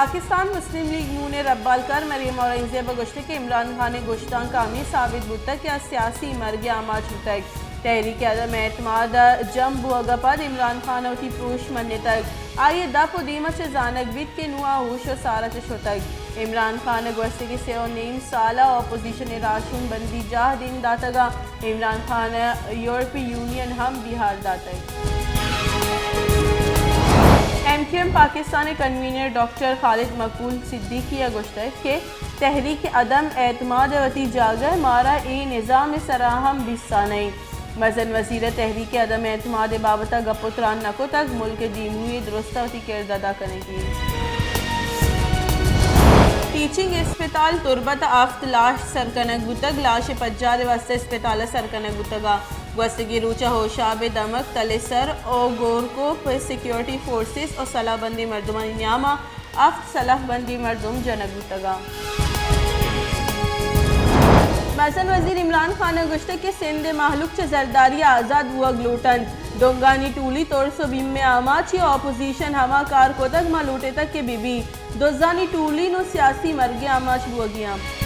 پاکستان مسلم لیگ نون ءِ ربالکار مریم اورنگزیب ءَ گوشتگ کہ عمران خان ءِ گشتانک ہمے ثابت بوتگ کہ آ سیاسی مرگ ءِ آماچ بوتگ۔ تحریک عدم اعتماد ءَ جم بوگ ءَ پد عمران خان ءَ وتی پروش منتگ۔ آئی ءِ دپ ءُ دیم ءَ چہ زانگ بیت کہ نوں آ ہوش ءُ سار ءَ چہ شتگ۔ عمران خان ءَ گوستگیں سے ءُ نیم سال ءَ اپوزیشن ءِ راہشون بندی جاہ دیم داتگ ءُ عمران خان ءَ یورپی یونین ہم بیہار داتگ۔ ایم کیو ایم پاکستان ءِ کنوینر ڈاکٹر خالد مقبول صدیقی ءَ گوشتگ کہ تحریک عدم اعتماد ءِ وتی جاگہ ءَ، مارا اے نظام ءِ سرا ہم بیسا نہ انت۔ مزن وزیر ءَ تحریک عدم اعتماد ءِ بابت ءَ گپ ءُ تران نہ کتگ، ملک ءِ دیمروئی ءِ درست ءَ وتی کرد ادا کنگی انت۔ ٹیچنگ اسپتال تربت ءَ ہفت لاش سر کنگ بوتگ، لاش ءِ پجار ءِ واستہ اسپتال ءَ سر کنگ بوتگ ءُ گوستگیں روچ ءَ ہوشاب ءِ دمگ تلے سر ءُ گورکوپ ءِ سیکیورٹی فورسز ءُ سلاہ بندیں مردمانی نیام ءَ ہفت سلاہ بندیں مردم جنگ بوتگ انت۔ مزن وزیر عمران خان ءَ گوشتگ کہ سندھ ءِ مہلوک چہ زرداری ءَ آزاد بوگ لوٹ انت۔ دنگانی ٹولی ترس ءُ بیم ءِ آماچ ءُ اپوزیشن ہما کار کتگ، ما لوٹتگ کہ بہ بیت۔ دزانی ٹولی نوں سیاسی مرگ ءِ آماچ بوگی انت۔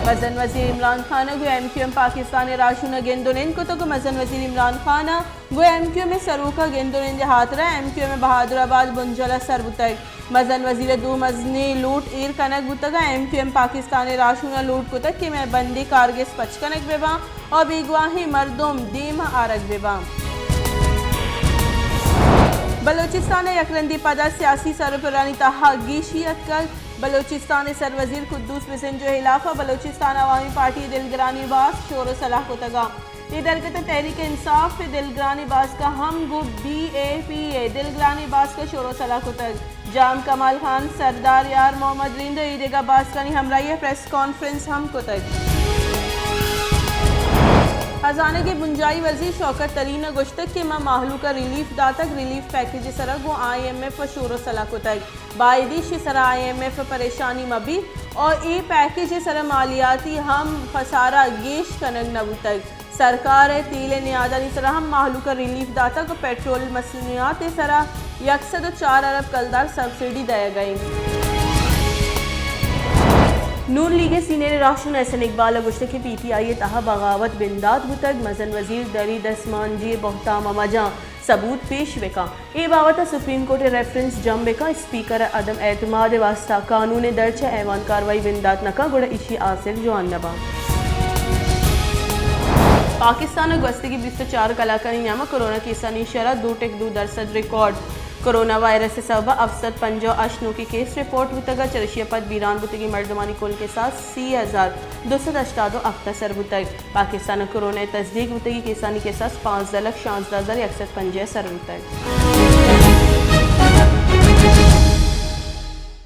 مزن وزیر عمران خان ءَ گوں ایم کیو ایم پاکستان ءِ راہشون ءَ گند ءُ نند کتگ ءُ مزن وزیر عمران خان ءَ گوں ایم کیو ایم ءِ سروک ءَ گند ءُ نند ءِ ہاترا ایم کیو ایم ءِ بہادر آباد بنجل ءَ سر بوتگ۔ مزن وزیر ءِ دو مزنیں لوٹ ایر کنگ بوتگ ءُ ایم کیو ایم پاکستان ءِ راہشون ءَ لوٹ کتگ کہ مئے بندیں کارگس پچ کنگ بہ باں ءُ بیگواہیں مردم دیم ءَ آرگ بہ باں۔ بلوچستان ءَ یک رندے پدا سیاسی سر ءُ پرانی تہا گیشی اتکگ۔ بلوچستان ءِ سروزیر قدوس بزنجو ءِ ہلاف ءَ بلوچستان عوامی پارٹی ءِ دلگرانی باسک شور ءُ سلاہ کتگ ءُ اے درگت ءَ تحریک انصاف ءِ دلگرانی باسک ءَ ہم گوں بی اے پی ءِ دلگرانی باسک ءَ شور ءُ سلاہ کتگ۔ جام کمال خان، سردار یار محمد رند ءُ اے دگہ باسکانی ہمراہی ءَ پریس کانفرنس ہم کتگ۔ ہزانگ ءِ بنجاہی وزیر شوکت ترین ءَ گوشتگ کہ ما مہلوک ءَ ریلیف داتگ، ریلیف پیکج ءِ سرا گوں آئی ایم ایف ءَ شور ءُ سلاہ کتگ۔ باید ایشی ءِ سرا آئی ایم ایف ءَ پریشانی مہ بیت ءُ اے پیکج ءِ سرا مالیاتی ہم خسارہ گیش کنگ نہ بوتگ۔ سرکار ءَ تیل ءِ نیادانی سرا ہم مہلوک ءَ ریلیف داتگ ءُ پیٹرول مصنوعات ءِ سرا یک سد ءُ چار ارب کلدار سبسڈی دئیگ ءَ انت۔ نون لیگ ءِ سینئر راہشون احسن اقبال ءَ گوشتگ کہ پی ٹی آئی ءِ تہا بغاوت بندات بوتگ، مزن وزیر دری دست مانجی ءِ بہتام ءَ مجاں، ثبوت پیش بکن۔ اے بابت ءَ سپریم کورٹ ءِ ریفرنس جم بکن، اسپیکر ءِ عدم اعتماد ءِ واستہ قانون ءِ درچ ءَ ایوان کاروائی بندات نہ کن، گڑا ایشی ءِ آسر جوان نہ باں۔ پاکستان ءَ گوستگیں بیست ءُ چار کلاکانی نیام ءَ کرونا کیسانی شرح دو ٹک دو درسد ریکارڈ۔ کرونا وائرس ءِ سبب ءَ ہفت سد پنجاہ ءُ ہشت نوکیں کیس رپورٹ بوتگ ءُ چہ ایشی ءَ پد بیران بوتگیں مردمانی کل کساس سی ہزار دو سد ہشتاد ءُ ہفت ءَ سر بوتگ۔ پاکستان ءَ کرونا ءِ تصدیق بوتگیں کیسانی کساس پانزدہ لکھ شانزدہ ہزار یک سد پنجاہ ءَ سر بوتگ۔